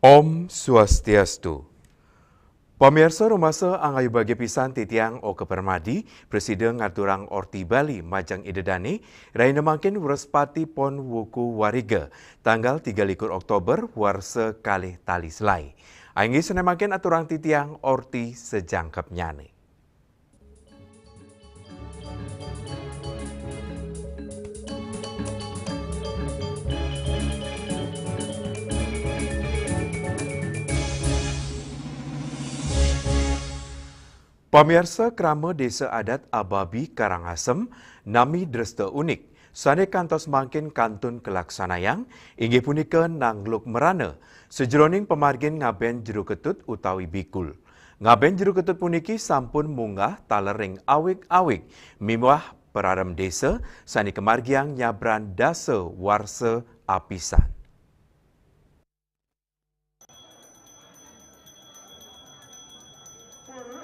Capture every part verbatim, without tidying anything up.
Om Swastiastu. Pamiarsa, rumasa angayu bagia pisan titiang Oka Permadi, prasida ngaturang orti Bali majeng Ida Dane, rahina mangkin Wrespati Pon Wuku Wariga, tanggal tiga likur Oktober, warsa kalih tali selaé. Inggih sané mangkin aturang titiang orti sajangkepnyané. Pamiarsa, krama Désa Adat Ababi Karangasem nami dresta unik sané kantos mangkin kantun kalaksanayang, inggih punika nangluk mrana, sajeroning pamargin ngabén jero ketut utawi bikul. Ngabén jero ketut puniki sampun munggah taler ring awig-awig miwah pararem désa sané kamargiang nyabran dasa warsa apisan.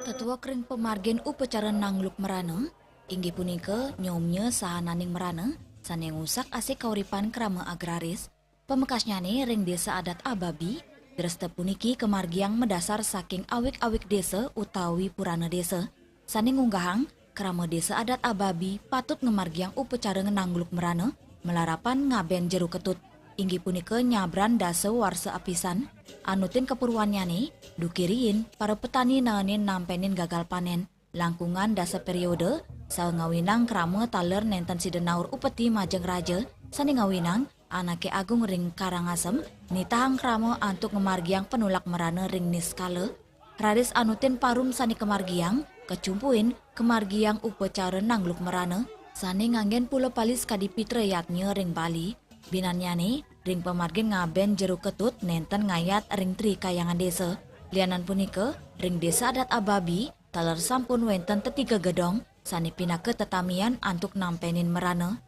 Tetuek ring pamargin upacara nangluk mrana, inggih punika nyomnya sahananing mrana sané ngusak asih kauripan krama agraris. Pamekasnyané ring Désa Adat Ababi, dresta puniki kamargiang madasar saking awig-awig désa utawi purana désa, sané ngunggahang krama Désa Adat Ababi patut ngamargiang upacara nangluk mrana malarapan ngabén jero ketut, inggih punika nyabran dasa warsa apisan. Anutin kapurwannyané, duké riin para petani naenin nampénin gagal panén, langkungan dasa périoda, saha ngawinang krama taler nénten sida naur upeti majeng raja, sané ngawinang anaké agung ring Karangasem nitahang krama antuk ngamargiang panulak mrana ring niskala, raris anutin parum sané kamargiang, kacumpuin kamargiang upacara nangluk mrana, sané nganggén pula pali sakadi pitra yadnya ring Bali. Binannyané, ring pamargin ngabén jero ketut nénten ngayat ring Tri Kahyangan Désa. Lianan punika, ring Désa Adat Ababi, taler sampun wénten tetiga gedong, sané pinaka tetamian antuk nampénin mrana.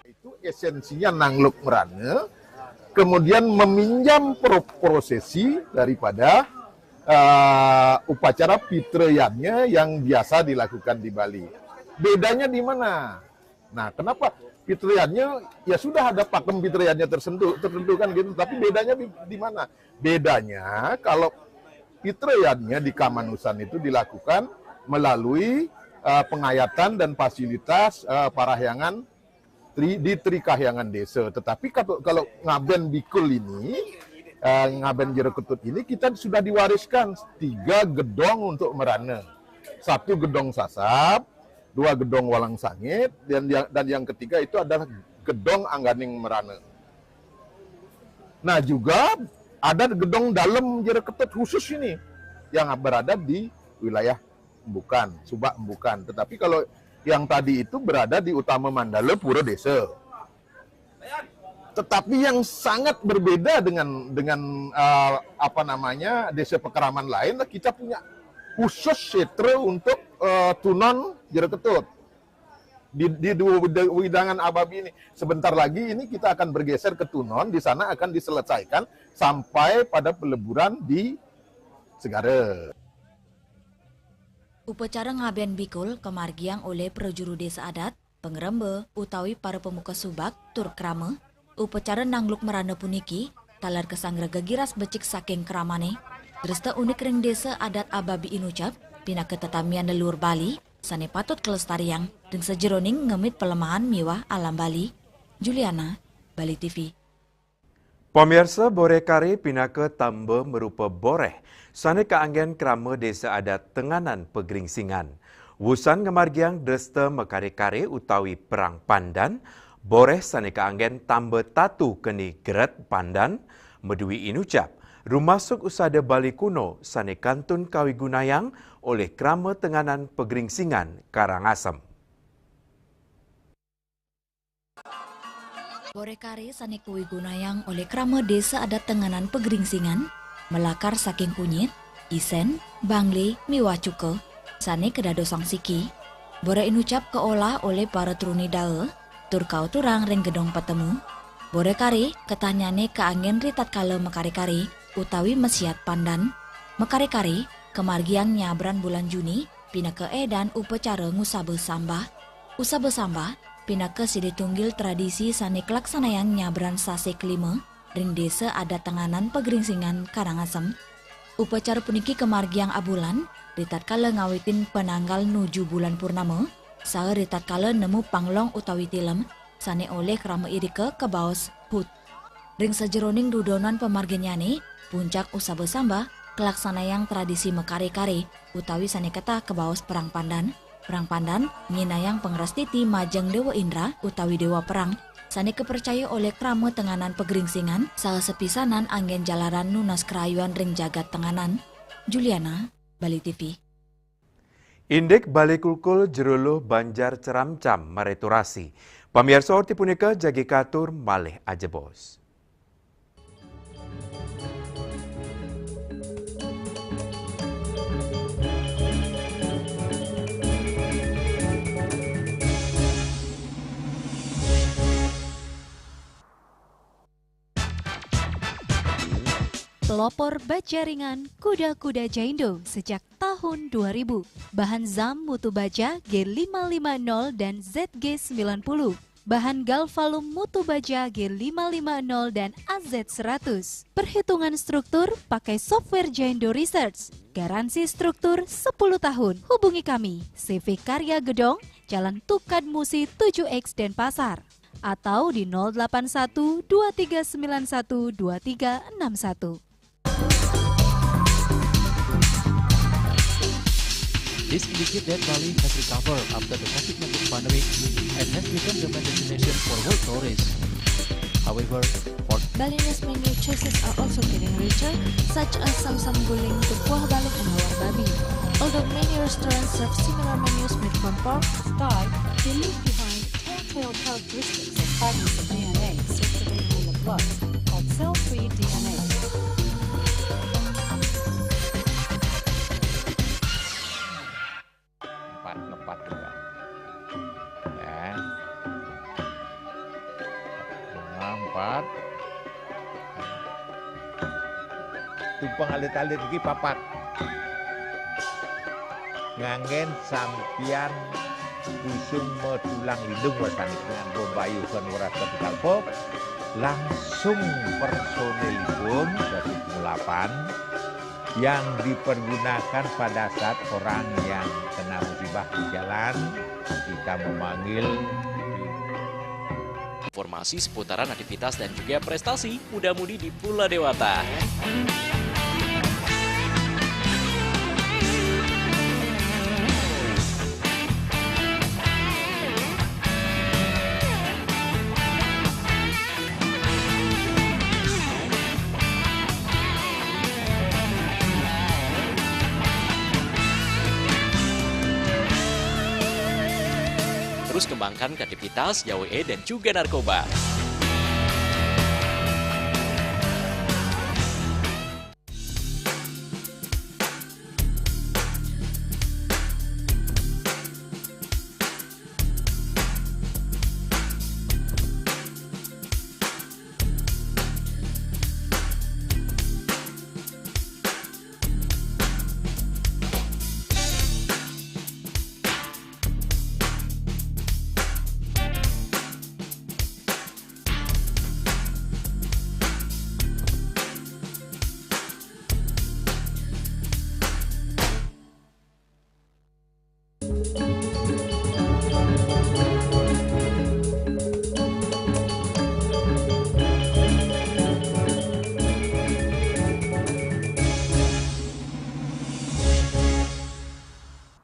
Itu esensinya nangluk mrana, kemudian meminjam pro-, prosesi daripada, eh, upacara pitra yadnya yang biasa dilakukan di Bali. Bedanya di mana? Nah, kenapa pitra yadnya, ya sudah ada pakem pitra yadnya tersentuh, tertentu kan gitu, tapi bedanya di, di mana? Bedanya kalau pitra yadnya di Kamanusan itu dilakukan melalui, eh, pengayatan dan fasilitas, eh, parahyangan Tri, di Tri Kahyangan Désa. Tetapi kalau, kalau ngabén bikul ini, eh, ngabén jero ketut ini, kita sudah diwariskan tiga gedong untuk mrana. Satu gedong sasab, dua gedong walang sangit, dan yang, dan yang ketiga itu adalah gedong angganing mrana. Nah, juga ada gedong dalem jero ketut khusus ini yang berada di wilayah Embukan, Subak Embukan. Tetapi kalau yang tadi itu berada di Utama Mandala Pura Désa. Tetapi yang sangat berbeda dengan, dengan, eh, apa namanya, desa Pekeraman lain, kita punya khusus setra untuk, eh, tunon jero ketut. Di, di dua wida-, widangan Ababi ini. Sebentar lagi ini kita akan bergeser ke tunon, di sana akan diselesaikan sampai pada peleburan di Segara. Upacara ngabén bikul kamargiang olih prajuru désa adat, pangremba, utawi para pamuka subak tur krama. Upacara nangluk mrana puniki taler kasanggra gegiras becik saking kramané. Dresta unik ring Désa Adat Ababi Inucap pinaka tetamian leluhur Bali sané patut kalestariang ring sajeroning ngemit palemahan miwah alam Bali. Juliana, Bali T V. Pamiarsa, boréh karé pinaka tamba marupa boréh sané kaanggén krama Désa Adat Tenganan Pagringsingan. Wusan ngamargiang dresta makaré-karé utawi perang pandan, boréh sané kaanggén tamba tatu keni gret pandan, madué inucap, rumasuk usada Bali kuno sané kantun kawigunayang olih krama Tenganan Pagringsingan Karangasem. Boréh karé sané kawigunayang olih krama Désa Adat Tenganan Pagringsingan, malakar saking kunyit, isén, banglé, miwah cuka, sané kadadosang siki. Boréh inucap kaolah olih para truni daa, tur kauturang ring gedong patemu. Boréh karé, ketahnyané kaanggén ritatkala makaré-karé, utawi masiat pandan. Makaré-karé, kamargiang nyabran bulan Juni, pinaka édan upacara ngusaba sambah. Usaba sambah, pinaka silih tunggil tradisi sané kalaksanayang nyabran sasih kalima, ring Desa Adat Tenganan Pegeringsingan, Karangasem. Upacara puniki kamargiang abulan, ritatkala ngawitin pananggal nuju bulan purnama, saha ritatkala nemu panglong utawi tilem, sane olih krama irika kabaos hut. Ring sajeroning dudonan pamarginnyane, puncak usaba sambah, kalaksanayang tradisi makare-kare, utawi sane ketah kabaos perang pandan. Perang pandan nginayang pangrastiti majeng Dewa Indra utawi Dewa Perang, sane kapercaya olih krama Tenganan Pegeringsingan, saha sapisanan anggen jalaran nunas karayuan ring jagat Tenganan. Juliana, Bali T V. Indik Bale Kulkul Jero Luh Banjar Ceramcam maretorasi. Pamiarsa, orti punika jagi katur malih ajebos. Pelopor baja ringan Kuda-Kuda Jaindo sejak tahun dua ribu. Bahan zam mutu baja G lima lima nol dan Z G sembilan puluh. Bahan galvalum mutu baja G lima lima nol dan A Z seratus. Perhitungan struktur pakai software Jaindo Research. Garansi struktur sepuluh tahun. Hubungi kami, C V Karya Gedong, Jalan Tukad Musi tujuh X, Denpasar. Atau di nol delapan satu dua tiga sembilan satu dua tiga enam satu. This indicates that Bali has recovered after the COVID nineteen pandemic and has become the main destination for world tourists. However, for Balinese menu choices are also getting richer, such as Samsam Guling, Tepuah Balung, and Lawar Babi. Although many restaurants serve similar menus made from pork, Sky, they leave behind telltale characteristics of fragments of D N A circulating in the blood called cell-free D N A. Empat, ngepat juga. Ya. Lima, empat. Tumpeng alit-alit iki papat. Nganggen sampian kusuma tulang lindung wasané nganggo bayuhan weras kapital pop, langsung personilipun dari pengulapan yang dipergunakan pada saat orang yang kena musibah di jalan, kita memanggil. Informasi seputaran aktivitas dan juga prestasi muda-mudi di Pula Dewata. Terus kembangkan kreativitas, jauhi dan juga narkoba.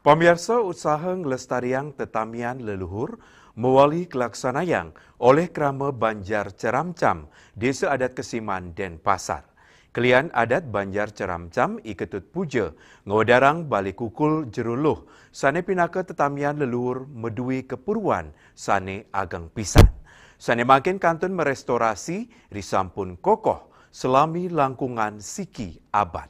Pamiarsa, usaha nglestariang tetamian leluhur mawali kalaksanayang olih krama Banjar Ceramcam, Desa Adat Kesiman, Denpasar. Kelian adat Banjar Ceramcam I Ketut Puja ngwedarang Bale Kulkul Jero Luh, sane pinaka tetamian leluhur madue kapurwan sane ageng pisan. Sane mangkin kantun marestorasi risampun kokoh salami langkungan siki abad.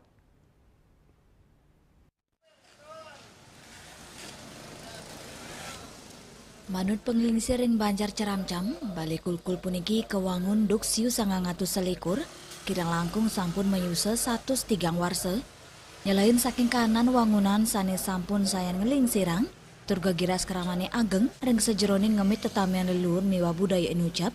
Manut panglingsir ring Banjar Ceramcam, Bale Kulkul puniki kawangun duk siu sangang atus selikur, kirang langkung sampun mayusa satus tigang warsa. Nyelain saking kahanan wangunan sane sampun sayan nglingsirang, tur gegiras kramane ageng ring sajeroning ngemit tetamian leluhur miwah budaya inucap,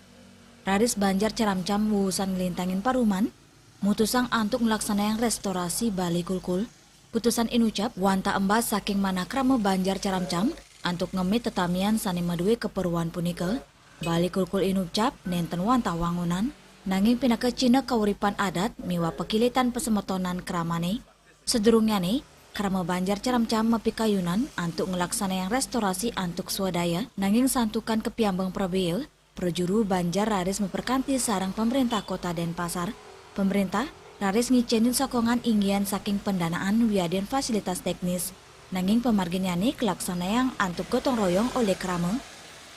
Raris Banjar Caramcam wusan nglintangin paruman, mutusang antuk nglaksanayang restorasi Balé Kulkul. Putusan inucap wantah embas saking manah krama Banjar Caramcam antuk ngemit tetamian sané madué kaperluan punika. Balé Kulkul inucap nénten wantah wangunan, nanging pinaka cihna kauripan adat miwah pakilitan pasemetonan kramané. Sadurungnyané, krama Banjar Caramcam mapikayunan antuk nglaksanayang restorasi antuk swadaya, nanging santukan kapiambeng prabéa, prajuru Banjar raris maperkanti sareng pamréntah Kota Dénpasar. Pamréntah raris ngicénin sokongan inggihan saking pandanaan wiadin fasilitas téknis. Nanging pamarginnyané kalaksanayang antuk gotong royong olih krama.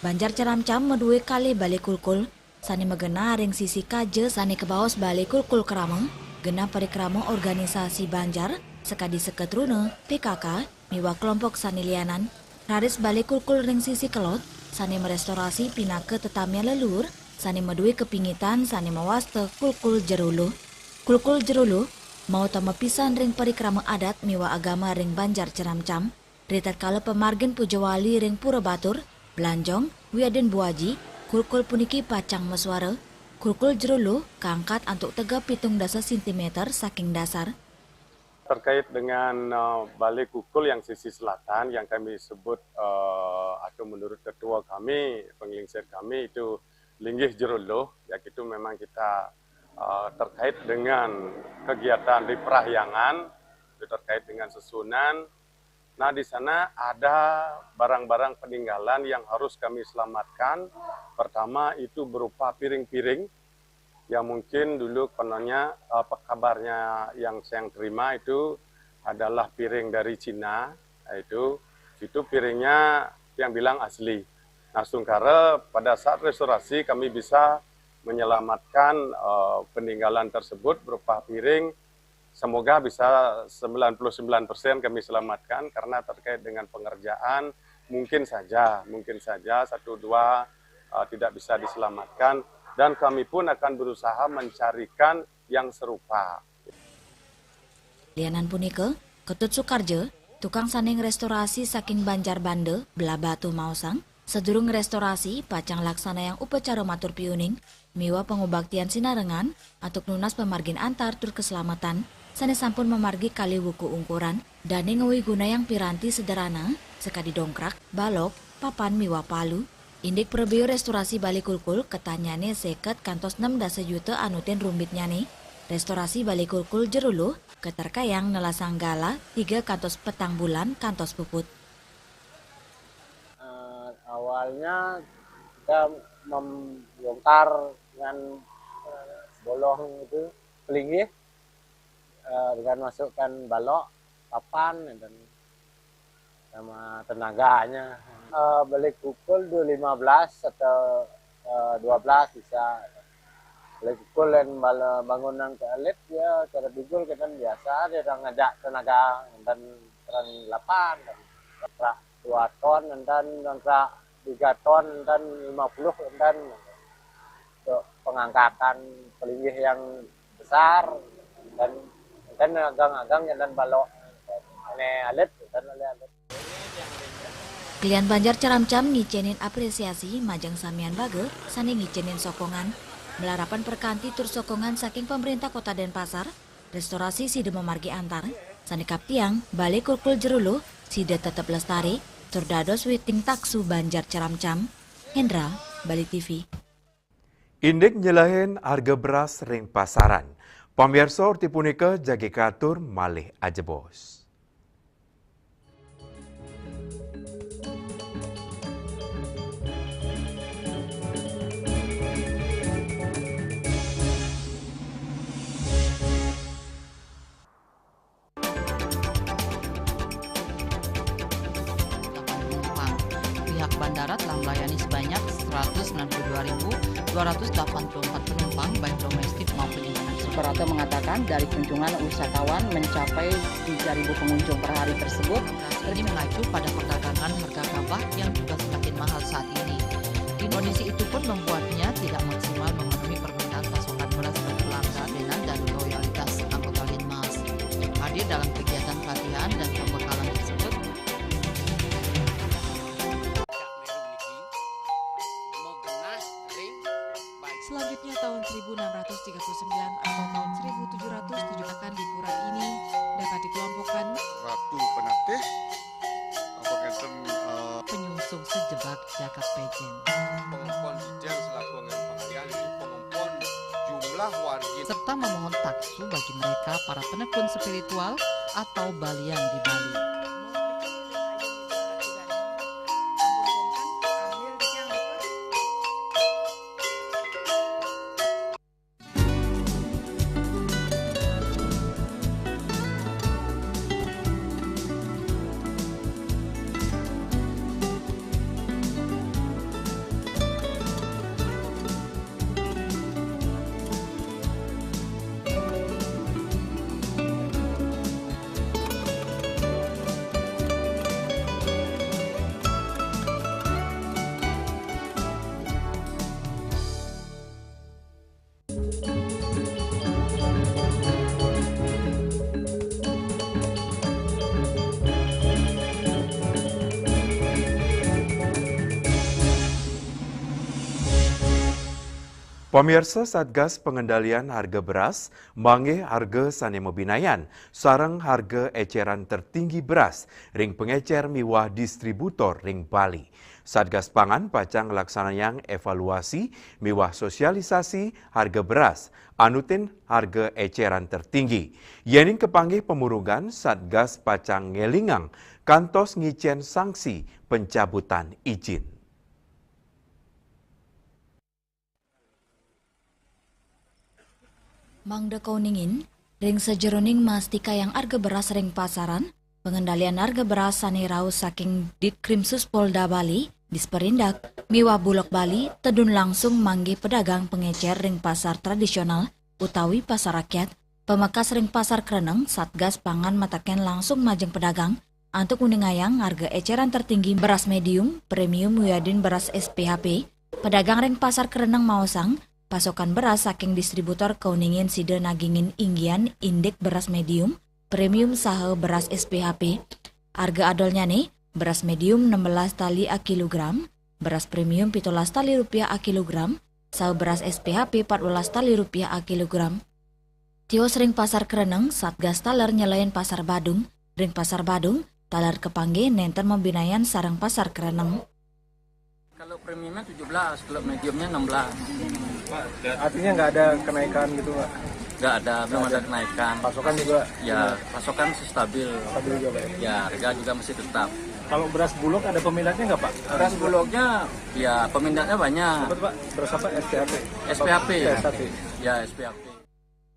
Banjar Caramcam madué kalih Balé Kulkul, sané magenah ring sisi kaja sané kabaos Balé Kulkul Krama, genah parikrama organisasi Banjar, sakadi Sekaa Truna, P K K, miwah kelompok sané lianan. Raris Balé Kulkul ring sisi kelod, sané marestorasi pinaka tetamian leluhur, sané madué kapingitan sané mawasta Kulkul Jero Luh. Kulkul Jero Luh mautama pisan ring parikrama adat miwah agama ring Banjar Caramcam. Ritatkala pamargin puja wali ring Pura Batur, Blanjong, wiadin Buaji, kulkul puniki pacang masuara. Kulkul Jero Luh kaangkat antuk tegep pitung dasa sentimeter saking dasar. Terkait dengan, eh, Balé Kulkul yang sisi selatan yang kami sebut, eh, atau menurut ketua kami, penglingsir kami itu Linggih Jero Luh, ya itu memang kita, eh, terkait dengan kegiatan di Parahyangan, itu terkait dengan susunan. Nah, di sana ada barang-barang peninggalan yang harus kami selamatkan. Pertama itu berupa piring-piring yang mungkin dulu kononnya, eh, apa kabarnya yang saya terima itu adalah piring dari Cina, itu itu piringnya yang bilang asli. Nah, sementara pada saat restorasi kami bisa menyelamatkan, eh, peninggalan tersebut berupa piring. Semoga bisa sembilan puluh sembilan persen kami selamatkan karena terkait dengan pengerjaan mungkin saja, mungkin saja satu dua, eh, tidak bisa diselamatkan dan kami pun akan berusaha mencarikan yang serupa. Lianan punika, Ketut Sukarja, tukang sané ngrestorasi saking Banjar Banda, Blahbatuh maosang, sadurung ngrestorasi pacang laksanayang upacara matur piuning miwah pangubaktian sinarengan antuk nunas pamargin antar tur kaslamatan sané sampun mamargi kalih wuku ungkuran. Dané ngawigunayang piranti sederhana sakadi dongkrak, balok, papan miwah palu. Indik prabéa restorasi Balé Kulkul ketannyané séket kantos nem dasa juta anutin rumbitnyané. Restorasi Balé Kulkul Jero Luh katerkayang nelasang galah tiga kantos petang bulan kantos puput. Eh, awalnya kita membongkar dengan, eh, bolong itu, pelinggih, eh, dengan masukkan balok, papan, dan sama tenaganya. Eh, Balé Kulkul dua lima belas atau, eh, dua belas bisa. Balé Kulkul lain bala bangunan ke alit, ya, cara dugul kan biasa, dia orang ngajak tenaga, dan orang lapan, dan orang dua ton, dan orang tiga ton, dan lima puluh, dan untuk pengangkatan pelinggih yang besar, dan, dan agang-agang dan balok. Ini alit, dan alit. Kelian Banjar Caramcam ngicénin apresiasi majeng samian baga sané ngicénin sokongan. Malarapan perkanti tur sokongan saking pamréntah Kota Dénpasar, restorasi sida mamargi antar, sané kaptiang Balé Kulkul Jero Luh sida tetep lestari tur dados witing taksu Banjar Caramcam. Hendra, Bali T V. Indik nyelehin harga beras ring pasaran. Pamiarsa, orti punika jagi katur malih ajebos. Pihak bandara telah melayani sebanyak seratus sembilan puluh dua ribu dua ratus delapan puluh empat penumpang, baik domestik maupun internasional. Suprapto mengatakan, dari kunjungan wisatawan mencapai tiga ribu pengunjung per hari tersebut, ini mengacu pada perdagangan harga gabah yang juga semakin mahal saat ini. Kondisi itu pun membuatnya tidak maksimal memenuhi permintaan pasokan beras bagi pelanggan dan loyalitas anggota Linmas. Hadir dalam kegiatan pelatihan dan pembekalan tersebut, Selanjutnya, tahun seribu enam ratus tiga puluh sembilan atau tahun seribu tujuh ratus tujuh akan di pura ini dapat dikelompokkan. Ratu Penatih, apa ngeten, eh, penyungsung sejebak jagat Pejen. Pengempon dijang selaku anggaran pengalian, ini pengempon jumlah wargi. Serta memohon taksu bagi mereka para penekun spiritual atau balian di Bali. Pamirsa, Satgas Pengendalian Harga Beras manggih harga sané mabinayan sareng harga écéran tertinggi beras ring pengécér miwah distributor ring Bali. Satgas Pangan pacang nglaksanayang évaluasi miwah sosialisasi harga beras anutin harga écéran tertinggi. Yéning kapanggih pamurungan, Satgas pacang ngélingang kantos ngicén sanksi pencabutan izin. Mangda kauningin, ring sajeroning mastikayang arga beras ring pasaran, pengendalian arga beras sané rauh saking Ditkrimsus Polda Bali, Disperindak, miwah Bulog Bali tedun langsung manggih pedagang pengécér ring pasar tradisional utawi pasar rakyat, pamekas ring pasar kreneng. Satgas Pangan matekén langsung majeng pedagang antuk nguningayang arga écéran tertinggi beras medium, premium wiadin beras S P H P. Pedagang ring pasar kreneng maosang, pasokan beras saking distributor kauningin sida nagingin inggihan indik beras medium, premium saha beras S P H P. Arga adolnyané, beras medium enam belas tali a kilogram, beras premium pitulas tali rupiah a kilogram, saha beras S P H P empat belas tali rupiah a kilogram. Tios ring pasar kreneng, Satgas taler nyelain pasar Badung. Ring pasar Badung, taler kapanggih nénten mabinayan sareng pasar kreneng. Kalau premiumnya tujuh belas, kalau mediumnya enam belas. Artinya nggak ada kenaikan gitu, Pak? Nggak ada, belum ada kenaikan. Pasokan juga? Ya, pasokan masih stabil. Stabil juga, Pak, ya? Ya, harga juga masih tetap. Kalau beras Bulog ada peminatnya nggak, Pak? Beras Bulognya, ya, peminatnya banyak. Apa tuh, Pak? Beras apa? S P H P? S P H P. Ya, S P H P. Ya, S P H P.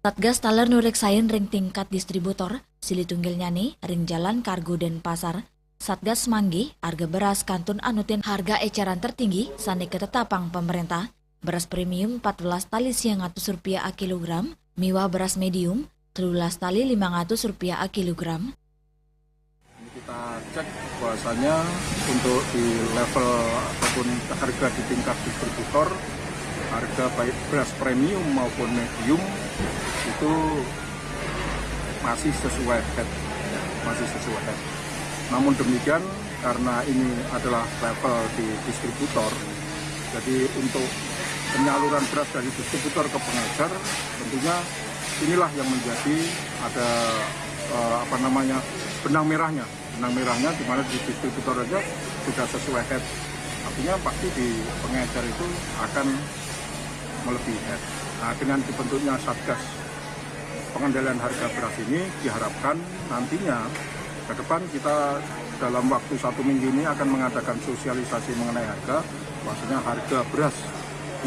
Satgas taler nureksain ring tingkat distributor, silih tunggilnyané ring Jalan Kargo Denpasar. Satgas manggih arga beras kantun anutin harga écéran tertinggi sané katetapang pamaréntah. Beras premium empat belas tali siang atus rupiah a kilogram, miwah beras medium telulas tali limang atus rupiah a kilogram. Ini kita cek bahwasanya untuk di level ataupun harga di tingkat distributor, harga baik beras premium maupun medium itu masih sesuai head, ya, masih sesuai head. Namun demikian, karena ini adalah level di distributor, jadi untuk penyaluran beras dari distributor ke pengécér, tentunya inilah yang menjadi ada, eh, apa namanya, benang merahnya. Benang merahnya di mana di distributor aja sudah sesuai head. Artinya pasti di pengécér itu akan melebihi head. Nah, dengan dibentuknya Satgas pengendalian harga beras ini diharapkan nantinya ke depan kita dalam waktu satu minggu ini akan mengadakan sosialisasi mengenai harga, maksudnya harga beras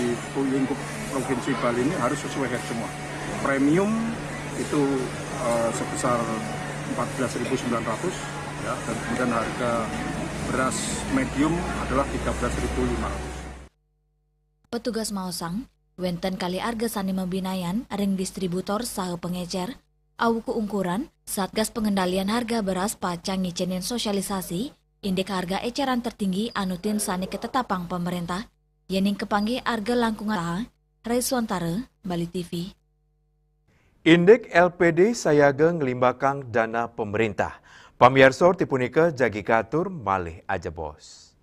di lingkup Provinsi Bali ini harus sesuai head semua. Premium itu, eh, sebesar empat belas ribu sembilan ratus, ya, dan kemudian harga beras medium adalah tiga belas ribu lima ratus. Petugas maosang, wénten kalih arga sané mabinayan ring distributor saha pengécér. Awuku ungkuran, Satgas Pengendalian Harga Beras pacang ngicénin sosialisasi indik harga écéran tertinggi anutin sané katetapang pamaréntah. Yéning kapanggih arga langkungan. Rai Suantara, Bali T V. Indik L P D sayaga nglimbakang dana pamaréntah. Pamiarsa, tipunika jagi katur malih ajebos.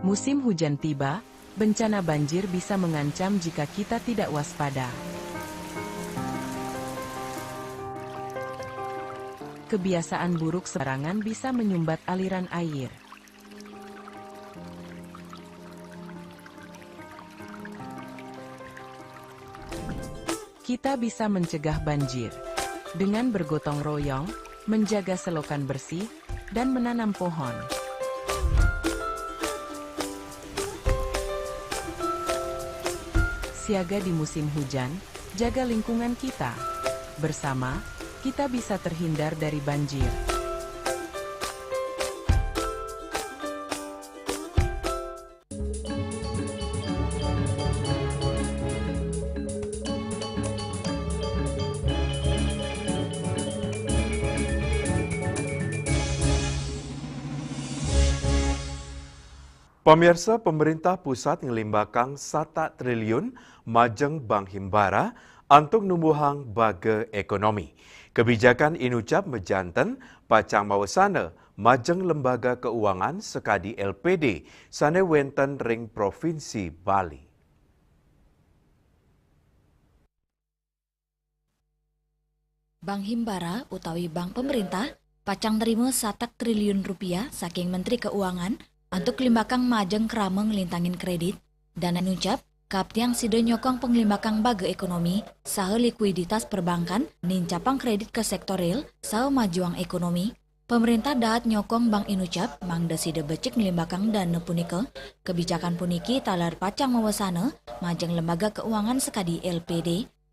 Musim hujan tiba, bencana banjir bisa mengancam jika kita tidak waspada. Kebiasaan buruk sembarangan bisa menyumbat aliran air. Kita bisa mencegah banjir dengan bergotong royong, menjaga selokan bersih, dan menanam pohon. Siaga di musim hujan, jaga lingkungan kita. Bersama, kita bisa terhindar dari banjir. Pemirsa, pemerintah pusat ngelimbakang satak triliun majeng Bank Himbara antuk numbuhang baga ekonomi. Kebijakan inucap majanten pacang mawasana majeng lembaga keuangan sakadi L P D sane wenten ring Provinsi Bali. Bank Himbara utawi bank pemerintah pacang nerima satak triliun rupiah saking Menteri Keuangan antuk limbakang majeng krama nglintangin kredit. Dana nuncap, kaptiang sida nyokong panglimbakang baga ekonomi saha likuiditas perbankan, nincapang kredit ka sektor real saha majuang ekonomi. Pemerintah dahat nyokong Bank Inucap mangda sida becik nglimbakang dana punika. Kebijakan puniki taler pacang mawasana majeng lembaga keuangan sakadi L P D.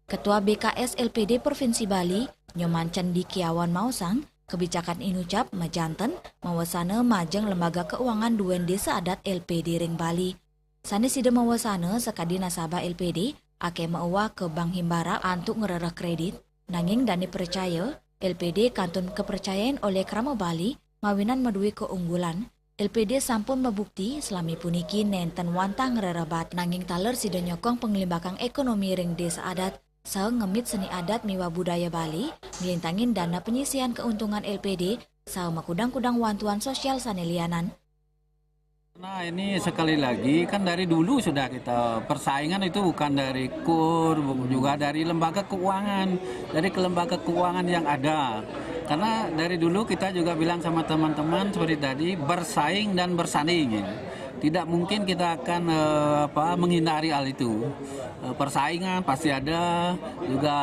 Ketua B K S L P D Provinsi Bali, Nyoman Candi Kiawan maosang, kebijakan inucap majanten mawasana majeng lembaga keuangan duen desa adat L P D ring Bali. Sane sida mawasana sakadi nasabah L P D, akeh maewah ka Bank Himbara antuk ngrereh kredit, nanging dane pracaya, L P D kantun kapracayain olih krama Bali mawinan madue keunggulan. L P D sampun mabukti salami puniki nenten wantah ngrereh bat, nanging taler sida nyokong panglimbakang ekonomi ring desa adat, saha ngemit seni adat miwah budaya Bali, nglintangin dana penyisihan keuntungan L P D, saha makudang-kudang wantuan sosial sane lianan. Nah, ini sekali lagi, kan dari dulu sudah kita, persaingan itu bukan dari kur, bu- juga dari lembaga keuangan, dari ke lembaga keuangan yang ada. Karena dari dulu kita juga bilang sama teman-teman seperti tadi, bersaing dan bersanding, ya. Tidak mungkin kita akan, eh, apa, menghindari hal itu. Eh, persaingan pasti ada, juga,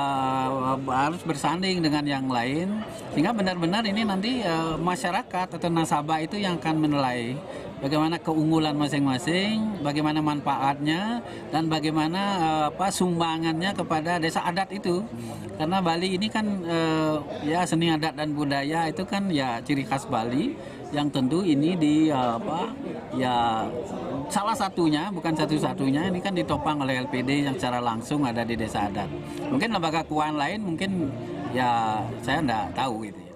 eh, harus bersanding dengan yang lain, sehingga benar-benar ini nanti, eh, masyarakat atau nasabah itu yang akan menilai bagaimana keunggulan masing-masing, bagaimana manfaatnya, dan bagaimana, eh, apa, sumbangannya kepada desa adat itu. Karena Bali ini kan, eh, ya, seni adat dan budaya itu kan, ya, ciri khas Bali, yang tentu ini di, eh, apa, ya, salah satunya, bukan satu-satunya, ini kan ditopang oleh L P D yang secara langsung ada di desa adat. Mungkin lembaga keuangan lain mungkin, ya, saya nggak tahu gitu, ya.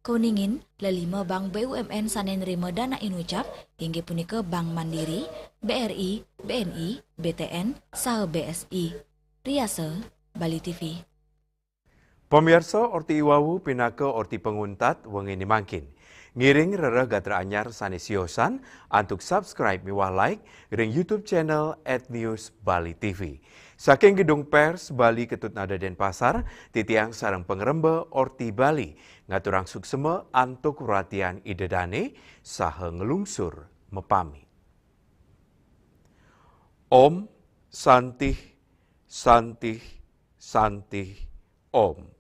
Kauningin, lelima bank B U M N sane nrima dana inucap inggih punika Bank Mandiri, B R I, B N I, B T N, saha B S I. Riasa, Bali T V. Pamirsa, orti iwawu pinaka orti panguntat wengine mangkin. Ngiring rereh gatra anyar sane siosan antuk subscribe miwah like ring YouTube channel at News Bali T V. Saking Gedung Pers Bali Ketut Nada Denpasar, titiang sareng pangremba Orti Bali ngaturang suksema antuk ratian Ida Dane saha nglungsur mapamit. Om Santih, Santih, Santih, Om.